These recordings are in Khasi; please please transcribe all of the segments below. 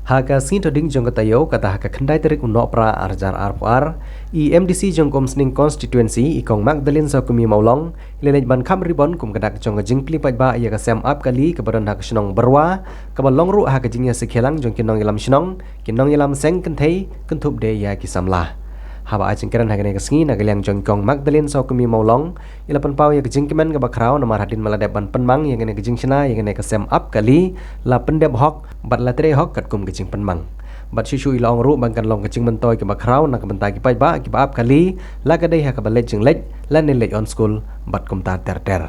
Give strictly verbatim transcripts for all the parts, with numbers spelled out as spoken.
Ha ka sngi Thohdieng jong ka taïew, kata ha ka khyndai tarik u Nohprah ar hajar arphew ar, i MDC jong ka Umsning Constituency, i Kong Magdalene Sawkmie Mawlong, i la leit ban kham ribbon kum ka dak jong ka jingplie paidbah ïa ka sem ap kali kaba don ha ka shnong Byrwa, kaba long ruh ha ka jingïasyllok jong ki nongïalam shnong, ki nongïalam seng kynthei, kynthup de ïa ki samla. Haba ai jingkren ha kane ka sngi na ka liang jong i Kong Magdalene Sawkmie Mawlong, i la pynpaw ïa ka jingkmen kaba khraw namar hadien ba la dep ban pynmang ïa kane ka jingshna ïa kane ka sem ap kali, la pyndep hok bad la trei hok katkum ka jingpynmang. Bad shuh shuh i la ong ruh ba kan long ka jingmyntoi kaba khraw na ka bynta ki paidbah kiba ap kali, la ka dei ha kaba leit jingleit lane leit on school bad kumta ter ter.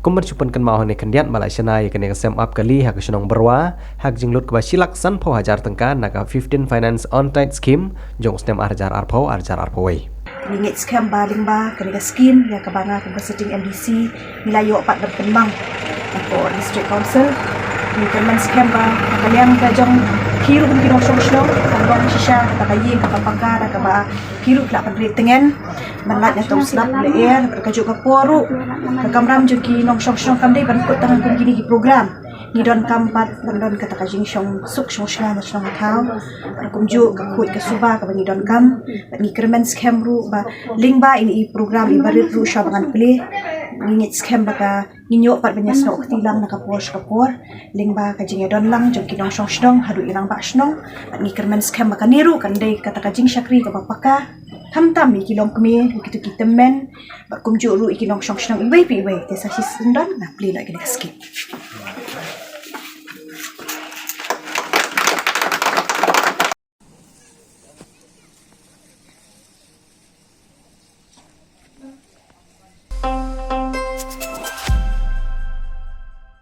Kum ban shu pynkynmaw hangne khyndiat ba la shna ïa kane ka sem ap kali ha ka shnong Byrwa ha ka jinglut kaba shi lak sanphew hajar tyngka na ka fifteen Finance on Tide Scheme jong u snem ar hajar arphew ar hajar arphew wei. Ngi ngeit skhem ba lyngba kane ka skim ïa kaba nga kum ka sitting MDC ngi la ïoh pat ban pynmang na ka District Council. Ngi kyrmen skhem ba ka liang ka jong ki ruh kum ki nongshong shnong kan long shisha kata ka ïing kaba paka da kaba ki ruh ki la pynrit tngen ban lait na tong slap lyer. Ka juk ka por ruh ka kamram jong ki nongshong shnong kam dei ban kut tang kum kine ki program. Ngi donkam pat ban don kata ka jingshong suk shong shna na shnong thaw. Bad kumjuh ka khuid ka suba kaba ngi donkam. Bad ngi kyrmen skhem ruh ba lyngba ine i program i barit ruh sha ba ngan plie, ngi ngeit skhem ba ka ngi ïoh pat ban ïasnoh kti lang na ka por sha ka por lyngba ka jingïadon lang jong ki nongshong shnong haduh ïa i rangbah shnong. Bad ngi kyrmen skhem ba kane ruh kan dei kata ka jingshakri kaba paka, khamtam ïa ki longkmie, ïa kito ki tymmen, bad kumjuh ruh ïa ki nongshong shnong iwei pa iwei. Te sa shisien don nga plie noh ïa kane ka skim.